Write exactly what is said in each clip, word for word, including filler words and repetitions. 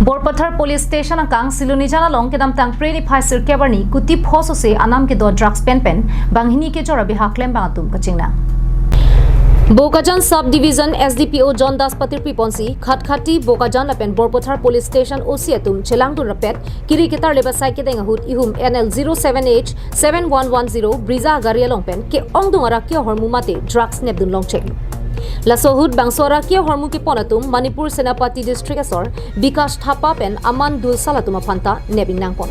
Borpathar Police Station angkang Silonijan along kedamtang Phre niphai sirkep arni kuti pho sose anam kedo drugs pen pen banghini kejor abihak klembang atum kachingnang. Bokajan Sub Division S D P O John Das patirpi ponsi Khatkhati, Bokajan lapen Borpathar Police Station O C atum chelangdun rapet kiri ketarlip asai kedeng ahut ihum N L zero seven H seven one one zero Brezza gari along pen ke-ongdung arak ke-ahormu mate drugs nepdun longchek. Laso ahut bangso arak ke-ahormu kepon atum Manipur Senapati District asor Bikash Thapa pen Aman Dulsal atum aphanta nep ingnang pon.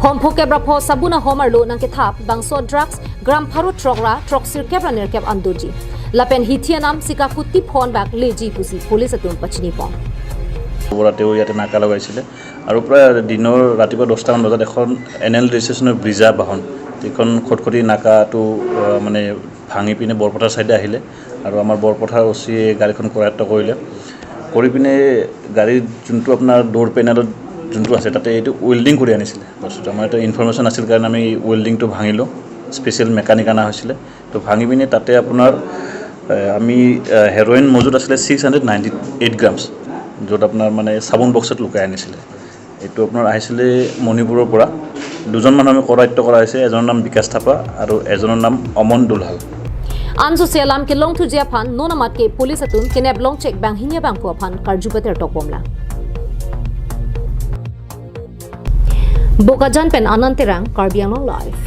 Hom phokep ra pho sabun ahom arlo nangkethap bangso drugs gram pharo throk ra throk sirkep ra nerkep an doji. Lapen hithi anam sika kuti pho anbak leji pusi police atum pachini pon. ৰাতিও ইয়াতে নাকা লগাইছিলে আৰু প্ৰায় দিনৰ ৰাতিপুৱা দহটামান বজাত এখন এন এল ৰেজিষ্ট্ৰেশ্যনৰ ব্ৰিজা বাহন, এইখন খটখটি নাকাটো আহ, মানে ভাঙি পিনে বৰপথাৰ চাইডে আহিলে আৰু আমাৰ বৰপথাৰ অ' চিয়ে গাড়ীখন কৰায়ত্ব কৰিলে। কৰি পিনে গাড়ীৰ যোনটো আপোনাৰ ড'ৰ পেনেলত যোনটো আছে, তাতে এইটো ৱেল্ডিং কৰি আনিছিলে বস্তুটো। আমাৰ এটা ইনফৰমেশ্যন আছিল কাৰণে আমি ৱেল্ডিংটো ভাঙিলোঁ, স্পেচিয়েল মেকানিক অনা হৈছিলে। তো ভাঙি পিনে তাতে আপোনাৰ এ, আমি এ, হেৰইন মজুত আছিলে six hundred ninety eight grams, য'ত আপোনাৰ মানে চাবোন বক্সত লুকাই আনিছিলে। এইটো আপোনাৰ আহিছিলে মণিপুৰৰ পৰা। দুজন মানুহ আমি কৰায়ত্ব কৰা হৈছে, এজনৰ নাম বিকাশ থাপা আৰু এজনৰ নাম অমন দুলহাল। Ansose alam kelongthuji aphan non amat ke police atum kenep longchek banghini abangphu aphan karju patertok bomlang. Bokajan pen Anand Terang, Karbi Anglong Live.